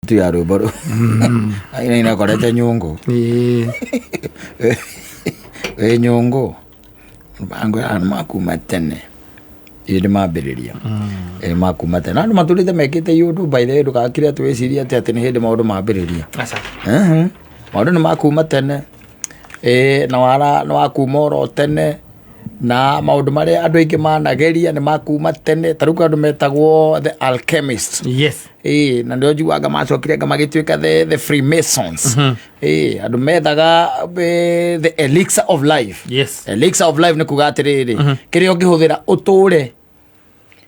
Tu ya rwĩmbo rũu ainaina korete nyũngũ. Wĩ nyũngũ mangwĩra andũ makuma tene ĩĩ nĩ mambĩrĩria ĩĩ makuma tene andũ matũrĩte mekĩte iũndũ by the way ndũgakire atĩ wĩcirie atĩ atĩ nĩ hĩndĩ maũndũ mambĩrĩria. Aca. Maũndũ nĩ makuma tene ĩĩ na wara nĩ wakuma oro tene na maũndũ marĩa andũ aingĩ manageria nĩ makuma tene ta rĩu kwĩ andũ metagwo the alchemist. Ĩĩ na nĩo njiguaga macokire anga magĩtuĩka the Freemasons. Ĩĩ andũ methaga the elixir of life. Elixir of life nĩ kuga atĩrĩrĩ, kĩrĩa ũngĩhũthĩra ũtũre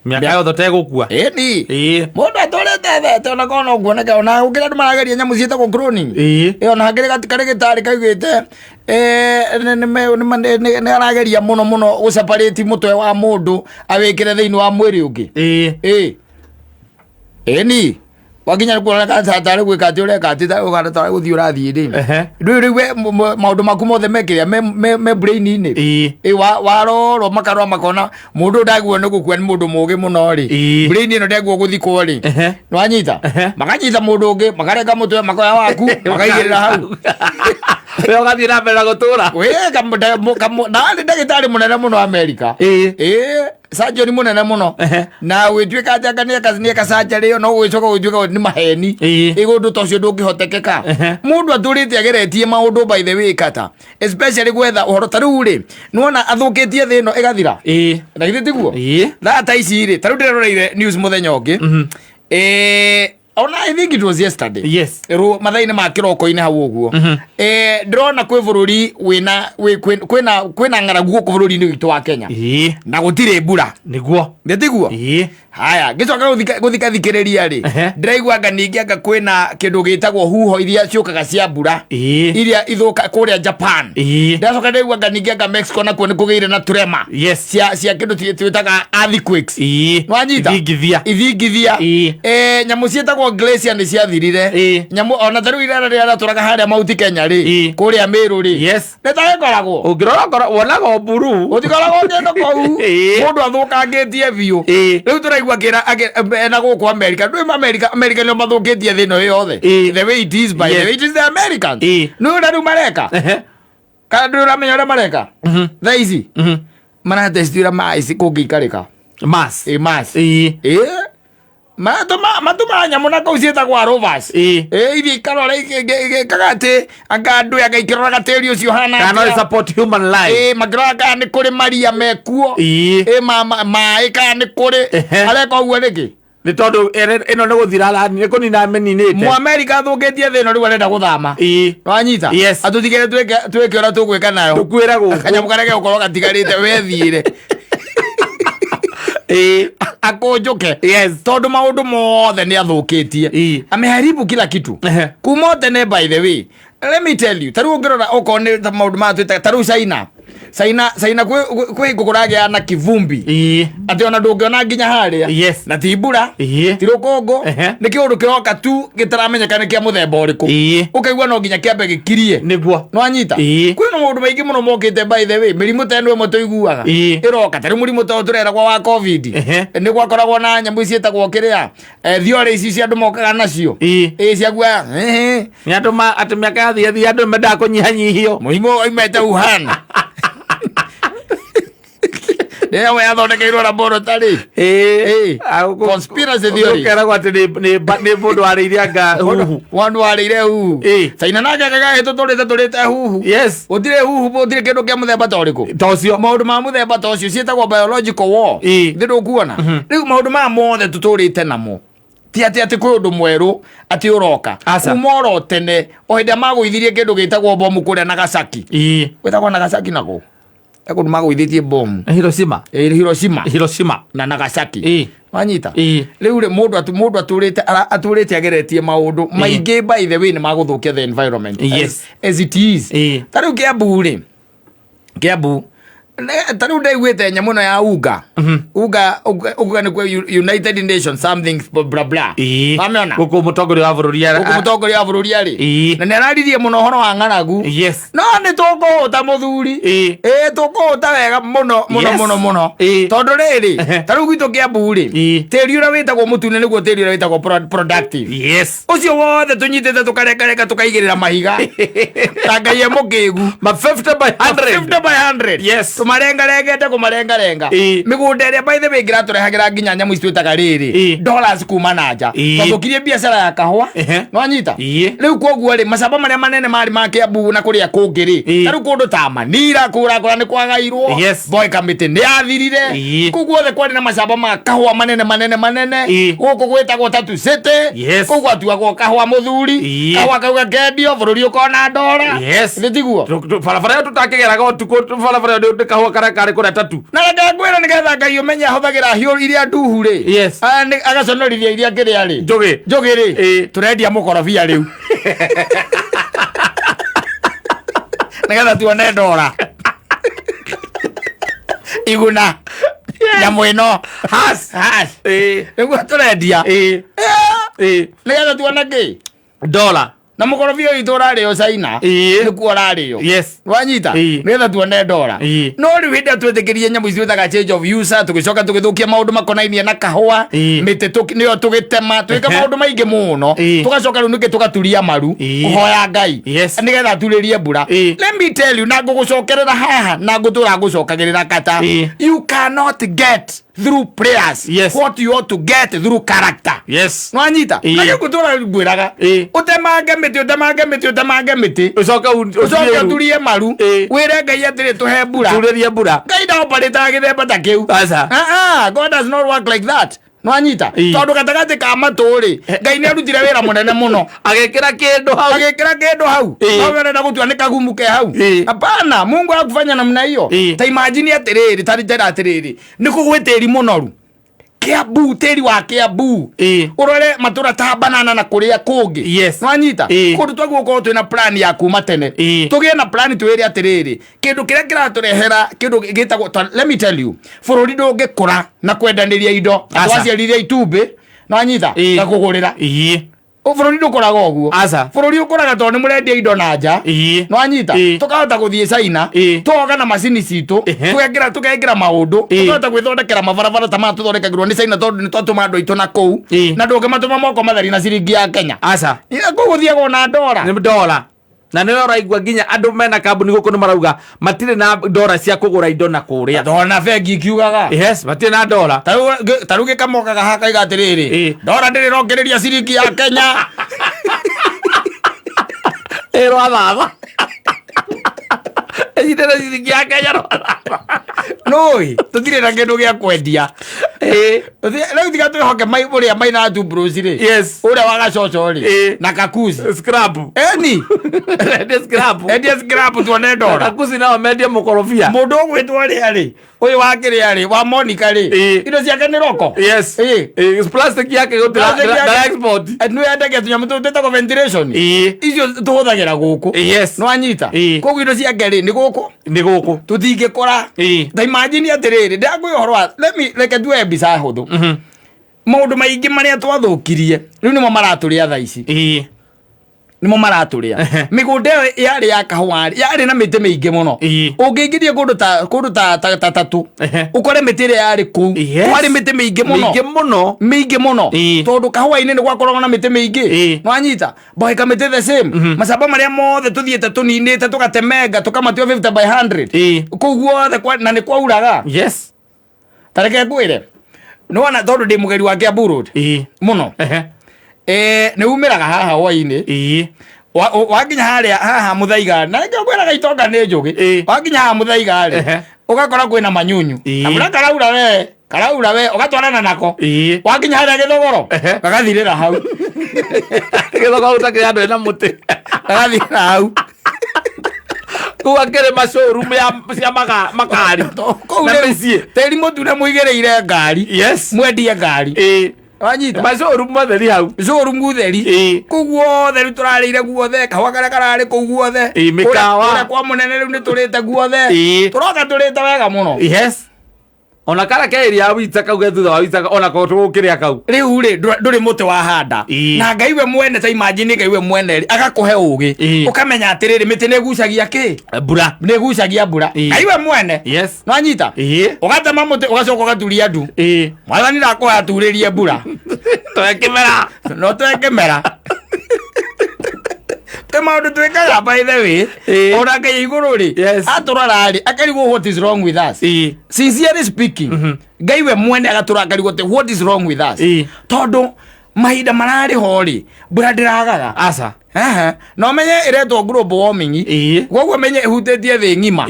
Mĩaka yothe ũtegũkua. Ĩni mũndũ atũrĩte ethete ona korwo no kuoneka ona gũkĩra andũ marageria nyamũ ciĩtagwo cloning. Ĩĩ ona hakĩrĩ karĩ gĩtarĩ kaugĩte nĩ arageria mũno mũno gũ separate mũtwe wa mũndũ awĩkĩre thĩinĩ wa mwĩrĩ ũngĩ. Ĩĩ ĩni wakinya nĩ kuoneka ta tarĩ gwĩka atĩ ũreka atĩ ũkana tarĩ gũthiĩ ũrathiĩ rĩ. Rĩu rĩu we maũndũ maku mothe mekĩrĩa me brain-inĩ. Ĩ warorwo makarora makona mũndũ ũyũ ndagĩrĩirwo nĩ gũkua nĩ mũndũ mũũgĩ mũno rĩ. Brain ĩno ndagĩrĩirwo gũthikwo rĩ. Nĩwanyita? Makanyita mũndũ ũngĩ makarenga mũtwe makoya waku makaigĩrĩra hau. We ũgathiĩ na mbere na gũtũra. Wĩ ndarĩ ndagĩtarĩ mũnene mũno Amerika. Ĩĩ surgeon mũnene mũno. Na gwĩtuĩka atĩ anga nĩeka surgery ĩyo no gwĩcoka gwĩtuĩka nĩ maheni. Ĩ ũndũ ta ũcio ndũngĩhotekeka. Mũndũ atũrĩte ageretie maũndũ by the way kata. Especially gwetha ũhoro ta rĩu rĩ, nĩwona athũkĩtie thĩ ĩno ĩgathira. Na githĩ tiguo? Thaa ta ici rĩ, ta rĩu ndĩreroreire news mũthenya ũngĩ. Ona I think it was yesterday. Ru mathaa-inĩ ma kĩroko-inĩ hau ũguo. Ndĩrona kwĩ bũrũri wĩna wĩ kwĩna kwĩna ng'aragu gũkũ bũrũri-inĩ witũ wa Kenya. Na gũtirĩ mbura. Nĩguo. Nĩ tiguo? Haya, ngĩcoka gũthikathikĩrĩria rĩ, ndĩraigua anga ningĩ anga kwĩna kĩndũ gĩtagwo huho iria ciũkaga cia mbura. Iria ithũka kũrĩa Japan. Ndĩracoka ndĩraigua anga ningĩ anga Mexico nakuo nĩ kũgĩire na tremor. Cia kĩndũ twĩtaga earthquakes. Nĩwanyita? Ithingithia. Ithingithia. Nyamũ ciĩtagwo glacier nĩ ciathirire. Nyamũ ona ta rĩu irera rĩrĩa rĩratũraga harĩa Mount Kenya rĩ, kũrĩa Meru rĩ. Nĩ ta gĩkoragwo. Ũngĩrora ngoro wonaga o mburu. Gũtikoragwo kĩndũ kũu. Mũndũ athũkangĩtie biũ. Rĩu tũraigua akĩra ena gũkũ America. Ndũĩ America, America nĩo mathũkĩtie thĩ ĩno yothe. The way it is by the way it is the Americans. Nĩ ũrĩa rĩu mareka? Kana ndũĩ ũramenya ũrĩa mareka? Thaa ici maratestira maĩ kũngĩikarĩka. Mars. Ĩ Mars. Ĩ matũmaga nyamũ na kũu ciĩtagwo rovers. Ĩ iria ikarora igĩkaga atĩ anga andũ anga ikĩroraga tĩri ũcio ũhana Kana no atĩa. support human life. Ĩ makĩroraga kana nĩ kũrĩ maria mekuo. Ĩ maĩ kana nĩ kũrĩ. Areka ũguo nĩkĩ? Nĩ tondũ ĩno nĩ gũthira nĩ kũnina mĩninĩte. Mũamerika athũkĩtie thĩ ĩno rĩu arenda gũthama. Nĩwanyita? Atũtigĩre twĩke ũrĩa tũgwĩka nayo. Tũkuĩre gũkũ. Kanyamũ karĩa gegũkorwo gatigarĩte wethiĩre. Akũnjũke. Tondũ maũndũ mothe nĩ athũkĩtie. Ameharibu kila kitu. Kuma o tene by the way. Let me tell you, ta rĩu ũngĩrora okorwo nĩ ta maũndũ maya twĩtaga ta rĩu China. China, China kwĩ hingo kũragĩa na kivumbi. Atĩ ona ndũngĩona nginya harĩa. Na ti mbura. Ti rũkũngũ. Nĩ kĩũndũ kĩroka tu gĩtaramenyeka nĩ kĩa mũthemba ũrĩkũ. Ũkaigua no nginya kĩambe gĩkirie. Nĩwanyita? Kwĩna maũndũ maingĩ mũno mokĩte by the way. Mĩrimũ ta ĩno ĩmwe tũiguaga. Ĩroka. Ta rĩu mũrimũ ta ũyũ tũreragwo wa COVID. Nĩ gwakoragwo na nyamũ ici ciĩtagwo kĩrĩa. Theory ici cia andũ mokaga nacio. Ĩĩ ciaguoya. Nĩ andũ atĩ mĩaka yathiĩ thiĩ andũ mendaga kũnyihanyihio. Mũrimũ waumĩte Wuhan. Nĩyo yathondekeirwo laboratory. Conspiracy theory. Ũkeragwo atĩ nĩ mũndũ warĩire anga huhu. Mũndũ warĩire huhu. Caina nake akagagĩ tũtũrĩte tũrĩte huhu. Gũtirĩ huhu, gũtirĩ kĩndũ kĩa mũthemba ta ũrĩkũ. Ta ũcio. Maũndũ ma mũthemba ta ũcio ciĩtagwo biological war. Thĩ ndũkuona. Rĩu maũndũ maya mothe tũtũrĩte namo. Ti atĩ atĩ kwĩ ũndũ mwerũ atĩ ũroka. Aca. Kuma oro tene, o hĩndĩ ĩrĩa magũithirie kĩndũ gĩtagwo bomu kũrĩa Nagasaki. Gwĩtagwo Nagasaki nako? He kũndũ magũithĩtie bomu. Hiroshima. Hiroshima. Hiroshima. Na Nagasaki. Wanyita? Rĩu rĩ, mũndũ atũrĩte ageretie maũndũ maingĩ by the way nĩ magũthũkia the environment. As it is. Ta rĩu Kiambu rĩ, Kiambu, Ta rĩu ndaiguĩte nyamũ ĩno ya unga unga unga unga nĩkuo United Nations something bla bla. Wamĩona? Gũkũ mũtongoria wa bũrũri gũkũ mũtongoria wa bũrũri arĩ Ĩĩ. Na nĩ araririe mũno ũhoro wa ng'aragu. No nĩ tũkũhũta mũthuri. Ĩĩ, tũkũhũta wega mũno mũno mũno mũno. Tondũ rĩrĩ, ta rĩu gwitũ Kĩambu rĩ, tĩri ũrĩa wĩtagwo mũtune nĩguo tĩri ũrĩa wĩtagwo productive. Ũcio wothe tũnyitĩte tũkarengareka tũkaigĩrĩra mahiga ta Ngai e mũkĩgu. Ma 50 by 100. 50 by 100. Tũmarengarengete kũmarengarenga. Mĩgũnda ĩrĩa by the way ĩngĩratũrehagĩra nginya nyamũ ici twĩtaga rĩrĩ dollars kuma na nja. Twathũkirie biacara ya kahũa. Nwanyita? Rĩu koguo rĩ, macamba marĩa manene marĩ ma Kĩambu na kũrĩa kũngĩ rĩ, ta rĩu kũndũ ta Manira kũrakũra nĩ kwagairwo. Boy kamĩtĩ nĩ yathirire. Kũu guothe kwarĩ na macamba ma kahũa manene manene manene. Gũkũ gwĩtagwo Tatu City. Kũu gwatuagwo kahũa mũthuri. Kahũa kau gakendio bũrũri ũkona ndora. Nĩ tiguo? Barabara ĩyo tũtakĩgeraga ũtukũ, barabara ĩyo nĩ kahũa karĩa karĩ kũrĩa Tatu. Na reke ngwĩre nĩgetha Ngai ũmenye ahũthagĩra hiũ iria nduhu rĩ. Agaconorithia iria kĩrĩa rĩ. Njũgĩ. Njũgĩ rĩ. Tũrendia mũkorobia rĩu. Nĩgetha tuone ndora. Iguna. Nyamũ ĩno. Has. Has. Nĩguo tũrendia. Nĩgetha tuone kĩ? Dola. Na mũkorobia witũ ũrarĩo China. Nĩkuo ũrarĩo. Wanyita? Nĩgetha tuone ndora. No rĩu hĩndĩ ĩrĩa twetĩkĩrie nyamũ ici twĩtaga change of user, tũgĩcoka tũgĩthũkia maũndũ makonainie na kahũa, mĩtĩ nĩyo tũgĩtema, twĩka maũndũ maingĩ mũno. Tũgacoka rĩu ningĩ tũgaturia maru, kũhoya Ngai. Nĩgetha aturĩrie mbura. Let me tell you, na ngũgũcokerera haha, na ngũtũra ngũcokagĩrĩra kata. You cannot get through prayers what you ought to get through character. Nwanyita? Na gĩkũ tũra ngwĩraga ũtemange mĩtĩ, ũtemange mĩtĩ, ũtemange mĩtĩ, Ũcoke ũcoke ũturie maru, wĩre Ngai atĩrĩ, tũhe mbura. Turĩrie mbura. Ngai ndaoparĩtaga gĩthemba ta kĩu. Aca. Ah, ah, God does not work like that. Nwanyita? Tondũ gatagatĩ ka matũ rĩ, Ngai nĩ arutire wĩra mũnene mũno. Agĩkĩra kĩndũ hau. Agĩkĩra kĩndũ hau. No we ũrenda gũtua nĩ kagumu ke hau. Hapana, Mungu hakufanya namna hiyo. Ta imagine atĩrĩrĩ, ta njĩra atĩrĩrĩ, nĩ kũgwĩ tĩri mũnoru Kiambu, tĩri wa Kiambu. Ũrore matũra ta Banana na kũrĩa kũngĩ. Nwanyita? Kũndũ twaguo gũkorwo twĩna plan ya kuma tene. Tũgĩe na plan twĩre atĩrĩrĩ, kĩndũ kĩrĩa kĩratũrehera kĩndũ gĩtagwo let me tell you, bũrũri ndũngĩkũra na kwendanĩria indo. Aca. Twaciarire itumbĩ, nwanyita? Na kũgũrĩra. Bũrũri ndũkũraga ũguo. Aca. Bũrũri ũkũraga tondũ nĩ mũrendia indo na nja. Nwanyita? Tũkahota gũthiĩ China, tũgoka na macini citũ, tũkekĩra maũndũ, tũkahota gwĩthondekera mabarabara ta maya tũthondekagĩrwo nĩ China tondũ nĩ twatũma andũ aitũ na kũu. Na ndũngĩmatũma moko matheri na ciringi ya Kenya. Aca. Kũu gũthiagwo na ndora. Nĩ ndora. Na nĩwe ũraigua nginya andũ mena kambuni gũkũ nĩ marauga matirĩ na ndora cia kũgũra indo na kũrĩa. Ndona bengi ikiugaga. Yes, matirĩ na ndora. Ta rĩu gĩkamokaga haha kaiga atĩrĩrĩ, ndora ndĩrĩ rongereria ciringi ya Kenya. Ĩ rwathatha. Ĩnyitĩte ciringi ya Kenya rwathatha. Nũĩ tũtirĩ na kĩndũ gĩa kwendia. Rĩu tiga twĩhoke ũrĩa maina tu Bruce rĩ. Ũrĩa wa gacoco rĩ. Na kakuzi. Scrap. Eni. Endie scrap. Endie scrap tuone ndora. Kakuzi nao mendie mũkorobia. Mũndũ ũgwĩtwo rĩa rĩ, ũyũ wa kĩrĩa rĩ, wa Monica rĩ, indo ciake nĩ roko. Plastic yake gũtira Plastic yake- ndara export. Nĩ yendagia tũnyamũ tũu twĩtagwo ventilation. Icio tũhũthagĩra gũkũ. Nĩwanyita? Koguo indo ciake rĩ, nĩ gũkũ. Nĩ gũkũ. Tũtingĩkora. Ta imagine atĩrĩrĩ, ndĩrakwĩra ũhoro wa, let me, reke tuoe mbica hũthũ. Maũndũ maingĩ marĩa twathũkirie rĩu nĩmo maratũrĩa thaa ici. Nĩmo maratũrĩa. Mĩgũnda ĩyo yarĩ ya kahũa rĩ, yarĩ na mĩtĩ mĩingĩ mũno. Ũngĩingĩria kũndũ ta kũndũ ta ta ta tatu, ũkore mĩtĩ ĩrĩa yarĩ kũu, kwarĩ mĩtĩ mĩingĩ mũno. Mĩingĩ mũno. Mĩingĩ mũno. Tondũ kahũa-inĩ nĩ gwakoragwo na mĩtĩ mĩingĩ. Nĩwanyita? Mboeka mĩtĩ the same. Macamba marĩa mothe tũthiĩte tũninĩte tũgatemenga tũkamatua 50 by 100. Kũu guothe na nĩ kwauraga. Ta reke ngwĩre, nĩwona tondũ ndĩ mũgeri wa Kiambu Road mũno. Nĩ umĩraga haha hwainĩ. Wakinya harĩa haha Mũthaiga, na nĩkĩo ngwĩraga itonga nĩ njũgĩ. Wakinya haha Mũthaiga rĩ, ũgakora kwĩna manyunyu. Na mbura karaura we, karaura we, ũgatwarana nako. Wakinya harĩa Gĩthogoro, gagathirĩra hau. Gĩthogoro gũtakĩrĩ andũ ena mũtĩ. Gagathirĩra hau. Kũu akĩrĩ ma showroom ya cia makari. Kũu Na rĩu mĩciĩ. Tĩri mũtune mũigĩrĩire ngari. Mwendie ngari. Wanyita? Macũru matheri hau. Cũru mutheri. Kũu guothe rĩu tũrarĩire guothe, kahũa karĩa kararĩ kũu guothe. Mĩkawa. Kũrĩa kwa mũnene rĩu nĩ tũrĩte guothe. Tũroka tũrĩte wega mũno. Yes, ona kara ke area ya wita kau ge thutha wa wita, ona ko tũgũkĩrĩa kau. Rĩu rĩ, ndũrĩ mũtĩ wahanda. Na Ngai we mwene, ta imagine Ngai we mwene rĩ, agakũhe ũgĩ. Ũkamenya atĩrĩrĩ, mĩtĩ nĩ ĩgucagia kĩ? Mbura. Nĩ ĩgucagia mbura. Ngai we mwene. Nwanyita? Ũgatema mũtĩ, ũgacoka ũgaturia ndu. Mwathani ndakũhe aturĩrie mbura. Toe kĩmera. No twĩ kĩmera. Twĩ maũndũ twĩkaga, by the way. Ona Ngai igũrũ rĩ, atũrora rĩ, akarigwo what is wrong with us. Sincerely speaking, Ngai we mwene agatũra akarigwo atĩ what is wrong with us. Tondũ mahinda mararĩ ho rĩ, mbura ndĩragaga. Aca. Ehe. Na ũmenye ĩretwo global warming. Koguo menye ĩhutĩtie thĩ ng'ima.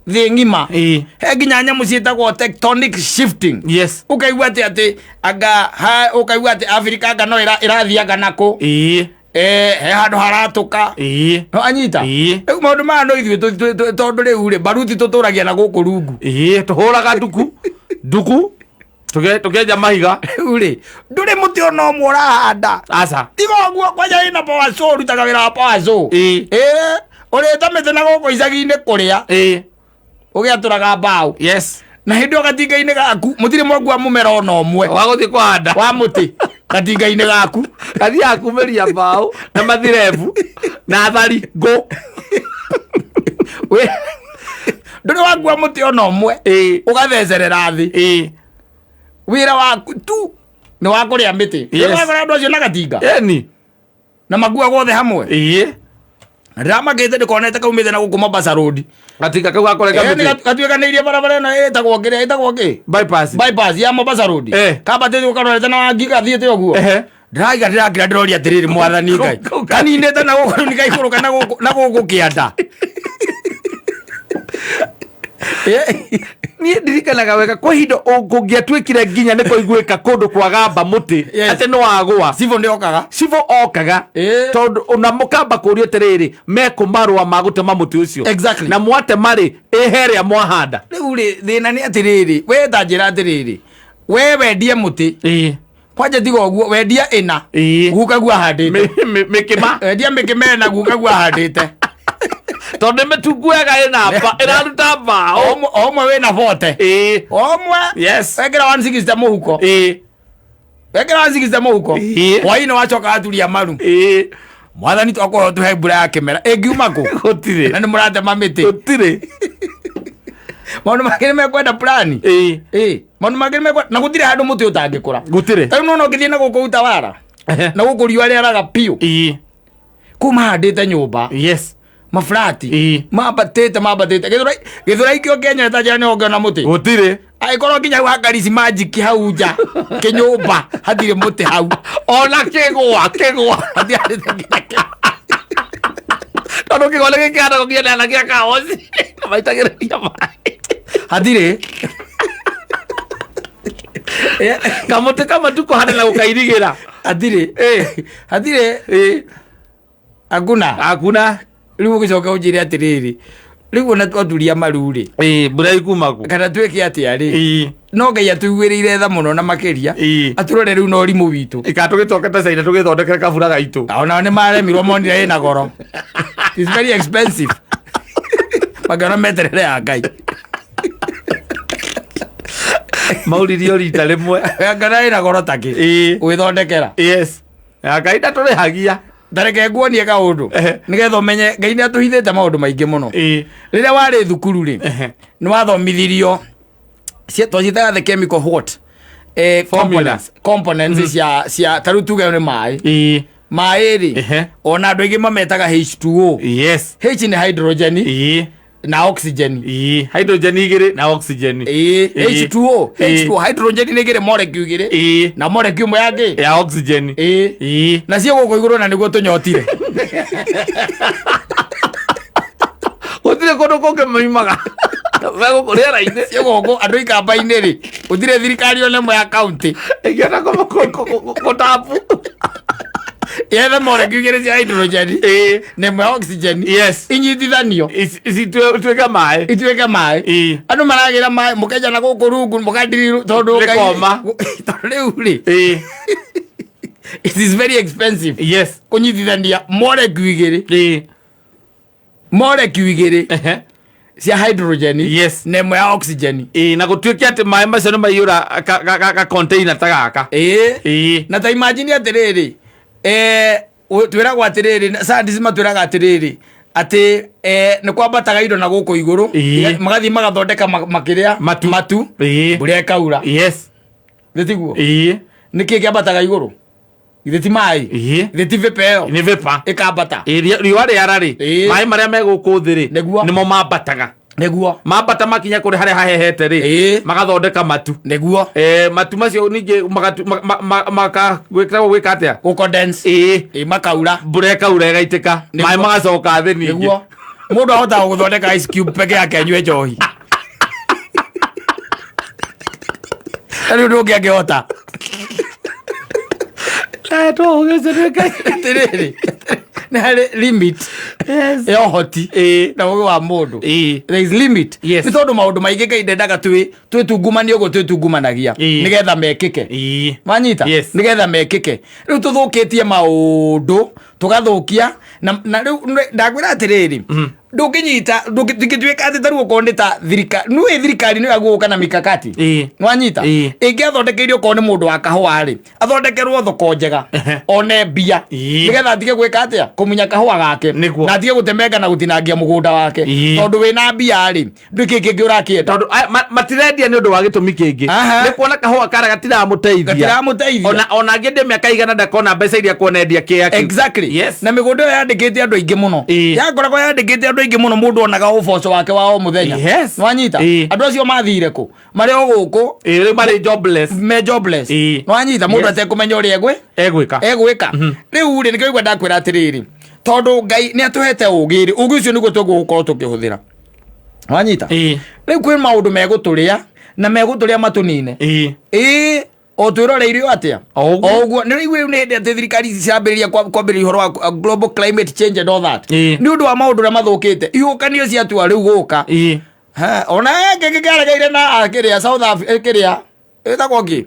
Thĩ ng'ima. He nginya nyamũ ciĩtagwo tectonic shifting. Ũkaigua atĩ anga ha, ũkaigua atĩ Afrika anga no ĩrathianga nakũ. He handũ haratũka. No anyita? Rĩu maũndũ maya no ithuĩ tondũ rĩu rĩ, baruti tũtũragia na gũkũ rungu. Tũhũraga nduku nduku, tũkĩenja mahiga. Rĩu rĩ, ndũrĩ mũtĩ ona ũmwe ũrahanda. Aca. Tiga ũguo, kwanja wĩna power saw, ũrutaga wĩra wa power saw. Ũrĩte mĩtĩ na gũkũ icagi-inĩ kũrĩa ũgĩatũraga mbaũ. Na hĩndĩ ĩyo gatinga-inĩ gaku mũtirĩ mwakua mũmera ona ũmwe wa gũthiĩ kũhanda. Wa mũtĩ gatinga-inĩ gaku. Gathiaga kumĩria mbaũ na mathirebu na thari ngũ. Ndũrĩ wakua mũtĩ ona ũmwe. Ũgathecerera thĩ. Wĩra waku tu nĩ wa kũrĩa mĩtĩ. Ũrakora andũ acio na gatinga. Ĩni. Na makua guothe hamwe. Ndĩramakĩte ndĩkonete kaumĩte na gũkũ Mombasa Road. Gatinga kau gakũrenga mĩtĩ. Gatuĩkanĩirie barabara ĩno ĩtagwo kĩrĩa, ĩtagwo kĩ? Bypass. Bypass ya Mombasa Road. Kambatĩte ũkarorete na wangi gathiĩte ũguo. Ndĩraiga ndĩrakira, ndĩroria atĩrĩrĩ, Mwathani Ngai, kaninĩte na gũkũ rĩu nĩkaikũrũka na gũkũ kĩanda. Niĩ ndirikanaga wega kwa ihinda kũngĩatuĩkire nginya nĩ kũiguĩka kũndũ kwagamba mũtĩ atĩ nĩ wagũa. Cibũ nĩ okaga. Cibũ okaga. Tondũ ona mũkamba kũrio atĩrĩrĩ, mekũ marũa ma gũtema mũtĩ ũcio? Na mwatema rĩ, ĩhe ĩrĩa mwahanda. Rĩu rĩ, thĩna nĩ atĩrĩrĩ, we ta njĩra atĩrĩrĩ, we wendie mũtĩ, kwanja tiga ũguo, wendia ĩna, guka guo ahandĩte. Mĩkĩma. Wendia mĩkĩma ĩna, guka guo ahandĩte. Tondũ nĩ mĩtungu wega ĩna ĩraruta mbaũ. O ũmwe wĩna bote. O ũmwe. Wekĩra 160 mũhuko. Wekĩra 160 mũhuko. Hwaĩ-inĩ wacoka waturia maru. Mwathani, twakorwo tũhe mbura ya kĩmera, ĩngiuma kũ? Gũtirĩ. Na nĩ mũratema mĩtĩ. Gũtirĩ. Maũndũ mangĩ nĩ mekwenda plani. Maũndũ mangĩ nĩ mekwenda, na gũtirĩ handũ mũtĩ ũtangĩkũra. Gũtirĩ. Ta rĩu nona ũngĩthiĩ na gũkũ Utawara, na gũkũ riũa rĩaraga biũ, kũu mahandĩte nyũmba, maburati, mambatĩte mambatĩte Gĩthũrai kĩo Kenya ĩtanjĩra nĩ ũngĩona mũtĩ. Gũtirĩ. Angĩkorwo nginya hau hakarici manjiki hau nja kĩnyũmba hatirĩ mũtĩ hau. Ona kĩgwa kĩgwa. Hatihandĩte nginya Tondũ kĩgwa nĩ gĩkĩhandagwo nginya na gĩa kaoci maitagĩrĩria maĩ. Hatirĩ. Kamũtĩ kamwe tu kũhanda na gũkairigĩra. Hatirĩ, hatirĩ, hakuna. Hakuna. Rĩu ũgĩcoka ũnjĩre atĩrĩrĩ, rĩu ona twaturia maru rĩ, Mbura ikuma kũ? Kana twĩke atĩa rĩ? No Ngai atũiguĩrĩire tha mũno na makĩria, atũrore rĩu na ũrimũ witũ. Ika tũgĩcoke ta China tũgĩthondekere kabura gaitũ. Onao nĩ maremirwo, monire ĩna goro. It's very expensive. Makĩona meterere ya Ngai. Mauririo rita rĩmwe. Ngana ĩna goro takĩ gwĩthondekera. Yes, ya Ngai ndatũrĩhagia. Tareke nguonie kaũndũ, nĩgetha ũmenye Ngai nĩ atũhithĩte maũndũ maingĩ mũno. Rĩrĩa warĩ thukuru rĩ, nĩ wathomithirio twaciĩtaga the chemical what, Formula. components cia ta rĩu tuge nĩ maĩ. Maĩ rĩ, ona andũ aingĩ mametaga H2O. H nĩ hydrogen na oxygen. Hydrogen igĩrĩ na oxygen. H2O. H2O, hydrogen nĩ igĩrĩ, molecule igĩrĩ, na molecule ĩmwe ya kĩ? Ya oxygen. Nacio gũkũ igũrũ na nĩguo tũnyotire. Gũtirĩ kũndũ kũngĩ maimaga megũkũ rĩera-inĩ. Cio gũkũ andũ ikamba-inĩ rĩ, gũtirĩ thirikari ona ĩmwe ya kaunti ĩngĩona kũtabu. Yethe molecule igĩrĩ cia hydrogen na ĩmwe ya oxygen inyitithanio Ituĩke maĩ. Ituĩke maĩ. Andũ maragĩra maĩ mũkenja na gũkũ rungu mũkadiriru tondũ Nĩ koma. Tondũ rĩu rĩ, it is very expensive kũnyitithania molecule igĩrĩ, molecule igĩrĩ cia hydrogen na ĩmwe ya oxygen. Ĩĩ, na gũtuĩke atĩ maĩ macio nĩ maiyũra ka container ta gaka. Na ta imagine atĩrĩrĩ, twĩragwo atĩrĩrĩ, scientists matwĩraga atĩrĩrĩ atĩ nĩ kwambataga indo na gũkũ igũrũ, magathiĩ magathondeka makĩrĩa Matu. Matu, mbura ĩkaura. Nĩ tiguo? Nĩ kĩĩ kĩambataga igũrũ? Githĩ ti maĩ? Githĩ ti vapor ĩyo? Nĩ vapor. Ĩkambata. Riũa rĩara rĩ, maĩ marĩa me gũkũ thĩ rĩ, nĩmo mambataga. Mambata makinya kũrĩ harĩa hahehete rĩ, magathondeka matu. Matu macio ningĩ gwĩtagwo gwĩka atĩa? Gũcondense. Makaura. Mbura ĩkaura ĩgaitĩka, maĩ magacoka thĩ ningĩ. Nĩguo mũndũ ahotaga gũthondeka ice cube peke yake anyue njohi, na rĩu ũndũ ũngĩ angĩhota atĩrĩrĩ, nĩ harĩ limit ya ũhoti na ũgĩ wa mũndũ. There is limit. Nĩ tondũ maũndũ maingĩ Ngai ndendaga twĩtungumanie ũguo twĩtungumanagia nĩgetha mekĩke. Wanyita? Nĩgetha mekĩke. Rĩu tũthũkĩtie maũndũ, tũgathũkia na rĩu ndakwĩra atĩrĩrĩ, ndũngĩnyita, ndũngĩtuĩka atĩ tarĩu okorwo nĩ ta thirikari, nĩũĩ thirikari nĩyo yagũka na mikakati. Nwanyita? Ĩngĩathondekeire okorwo nĩ mũndũ wa kahũa rĩ, athondekerwo thoko njega, one mbia, nĩgetha atige gwĩka atĩa, kũmunya kahũa gake, na atige gũtemenga na gũtinangia mũgũnda wake. Tondũ wĩna mbia rĩ, ndwĩ kĩ kĩngĩ ũrakĩenda. Tondũ matirendia nĩ ũndũ wa gĩtũmi kĩngĩ. Nĩ kuona kahũa kara gatiramũteithia. Gatiramũteithia. Ona angĩ mĩaka igana ndakona mbeca iria kuona endia kĩa kĩu. Na mĩgũnda ĩyo yandĩkĩte andũ aingĩ mũno. Yakoragwo yandĩkĩte andũ aingĩ mũno, mũndũ onaga ũboco wake wa o mũthenya. Nwanyita? Andũ acio mathire kũ? Marĩ o gũkũ. Rĩu marĩ jobless. Me jobless. Nwanyita? Mũndũ atekũmenya ũrĩa egwĩka. Egwĩka. Rĩu rĩ, nĩkĩo igua ndakwĩra atĩrĩrĩ, tondũ Ngai nĩ atũhete ũgĩ rĩ, ũgĩ ũcio nĩguo tũgũkorwo tũkĩhũthĩra. Wanyita? Rĩu kwĩ maũndũ megũtũrĩa na megũtũrĩa matũnine. Ĩĩ, o twĩroreire o atĩa? O ũguo. O ũguo. Nĩ rĩu nĩ hĩndĩ atĩ thirikari ici ciambĩrĩria kwambĩrĩria ũhoro wa global climate change and all that. Nĩ ũndũ wa maũndũ ũrĩa mathũkĩte, ihuhũkanio ciatua rĩu gũka. Ha, ona gĩkĩ kĩaregeire na kĩrĩa South Africa, kĩrĩa ĩtagwo kĩ,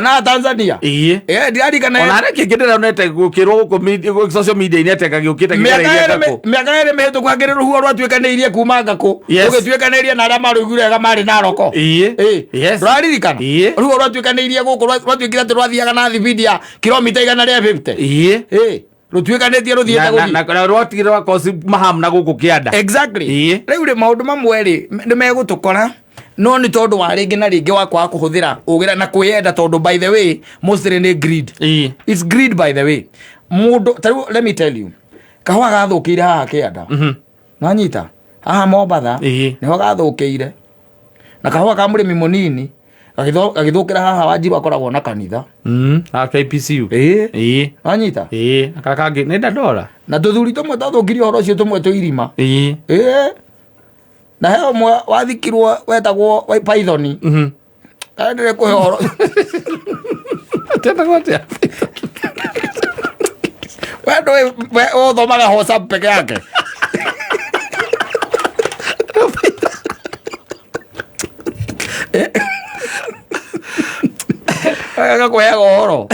na Tanzania. Ndirarikana. Ona harĩa kĩngĩ ndĩronete gũkĩrwo gũkũ social media-inĩ atĩ anga gĩũkĩte mĩaka kĩgereirie ĩrĩ ngakũ. Mĩaka 2 mĩhĩtũku hakĩrĩ rũhuho rwatuĩkanĩirie kuma ngakũ, rũgĩtuĩkanĩria na arĩa marũiguire wega marĩ Naroko. Ndũraririkana? Rũhuho rwatuĩkanĩirie gũkũ rwatuĩkire atĩ rwathiaga na thibindi ya kilomita 150. Rũtuĩkanĩtie rũthiĩte gũthiĩ. Na rwatigire rwa kosi mahamu na gũkũ kĩanda. Rĩu rĩ, maũndũ mamwe rĩ, nĩ megũtũkora, no nĩ tondũ wa rĩngĩ na rĩngĩ wa kwaga kũhũthĩra ũgĩra na kwĩyenda, tondũ by the way mostly nĩ greed. It's greed, by the way. Mũndũ tarĩu, let me tell you, kahũa gathũkĩire haha kĩanda. Nwanyita? Haha Mombatha nĩho gathũkĩire, na kahũa ka mũrĩmi mũnini gagĩthũkĩra haha Wanjiru akoragwo na kanitha. A KPCU. Wanyita? Aka kangĩ nĩ Dandora. Na tũthuri tũmwe twathũkirie ũhoro ũcio, tũmwe twĩ irima. Na he ũmwe wathikirwo wetagwo wa Python. Kana ndĩrĩ kũhe ũhoro. Tetagwo atĩa? We ndũĩ, we ũthomaga WhatsApp peke yake. Agakũheaga ũhoro.